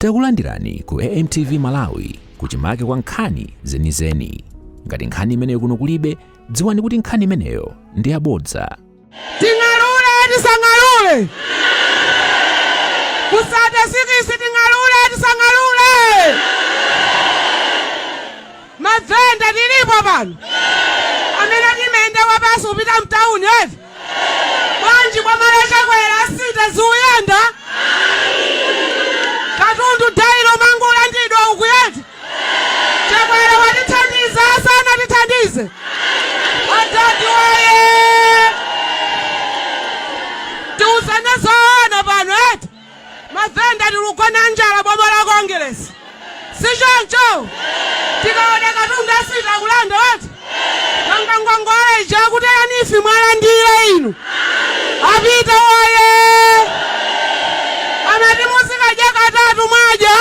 Takulandirani ku AMTV Malawi kuchimake kwa nkhani zenizeni. Ngati nkhani imeneyo kuno kulibe, dziwani kuti nkhani imeneyo ndi yabodza. Ting'alule tisang'alule? Kusate sikisi ting'alule tisang'alule? Mavenda tilipo pano amene timayenda wapansi kupita mtauni eti? Bwanji boma la Chakwera asita ziuyenda katundu daily umangolandidwa uku eti? Chakwera watithandiza sanatithandize? Adadi waye! Tiuzane zoona pano eti? Mavenda tilikugona njala boma la Kongeresi si choncho? Tikaona katundu asita kulanda eti? Nanga ngongole ija akuti ya NEEF mwalandira inu? Apita woye! Amati muzikadya katatu mwadya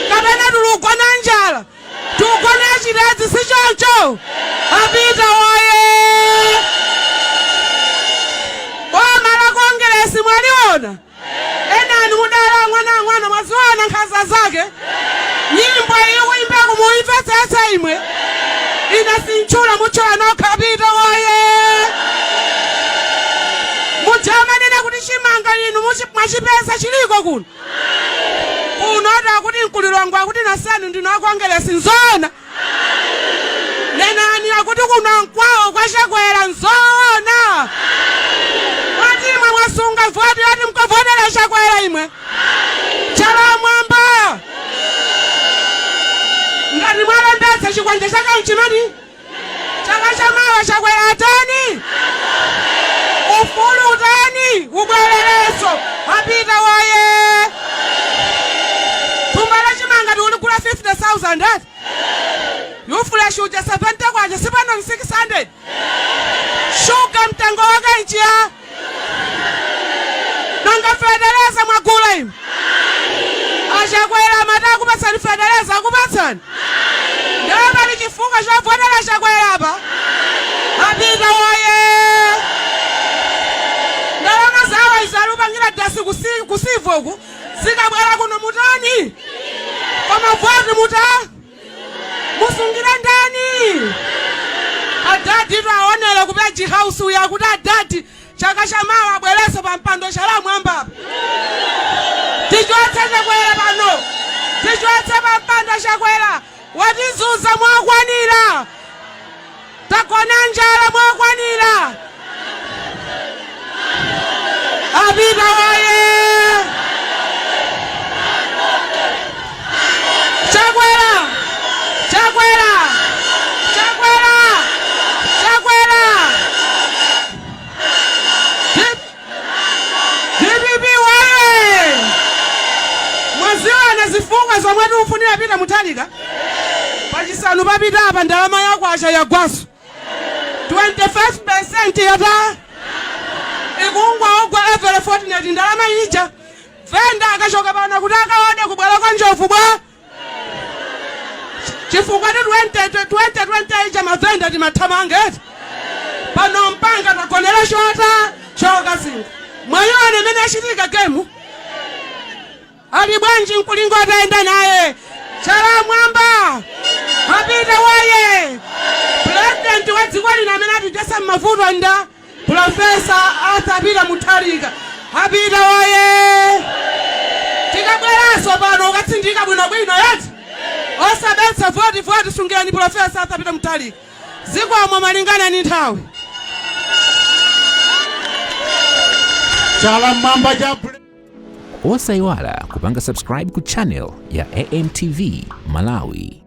kapena tilikugona njala? Tikugona chitedzi si choncho? Apita woye! Boma la Kongeresi mwaliona? Enanu mudali ang'onoang'ono mwaziona nkhanza zake? Nyimbo iyi kuimbaku muimvetsetsa imwe? Ine sintchula mutchula nokha Apita woye! Muja amanena kuti chimanga inu mwachipeza chiliko kuno? Kuno ati akuti nku Lilongwe akuti nonsenu ndinu a Kongeresi nzoona? Nenani akuti kuno nkwawo kwa Chakwera nzoona? Mwati imwe mwasunga voti yoti mkavotera Chakwera imwe? Chala mwamba! Ngati mwalembetsa chikwanje chake nchimani? Chaka cha mawa Chakwera atani? Ufulu utani? Ubwererenso. Apita woye! Thumba la chimanga tikuligula 50,000 eti? Ufresh uja 70 kwacha sipano ni 600. Shuga mtengo wake nchiya? Nanga fetereza mwagula imwe? Achakwera amati akupatsani fetereza akupatsani? Ndiye pali chifukwa chovotera Chakwera apa? Apita woye! Ndalama zawo izi alupangira dasi ku Civo uku zikabwera kuno mutani? Koma voti muta musungira ndani? Adadi tu aonera ku Page House uyu akuti adadi chaka cha mawa abwerenso pa mpando chala mwamba apa. Tichotse Chakwera pano, tichotse pa mpando Chakwera watizunza mokwanira, tagona njala mokwanira. Apita woye! Chakwera! Chakwera! Chakwera! Chakwera! DPP woye! Mwaziona zifukwa zomwe tikufunira Peter Mutharika? Pachisanu papita apa ndalama ya kwacha yagwaso 25% yata ikungwa ogwa every fortnight ndalama ija venda akachoka pano kuti akaone kubwera kwa njovu bwa chifukwa ti 20 20 ija mavenda timathamanga eti pano mpanga tagonera chota chokazinga mwayiona imene achitika gemu Ali bwanji mkulingo atayenda naye chala mwamba apita waye president wa dziko lino amene atichotsa m'mavuto nda Professor Arthur Peter Mutharika apita waye tikabweranso pano ukatsindika bwinobwino eti osabetsa voti voti sungirani Professor Arthur Peter Mutharika Zikomo malingana ndi nthawi. Chala mwamba cha Osaiwala kupanga subscribe ku channel ya AMTV Malawi.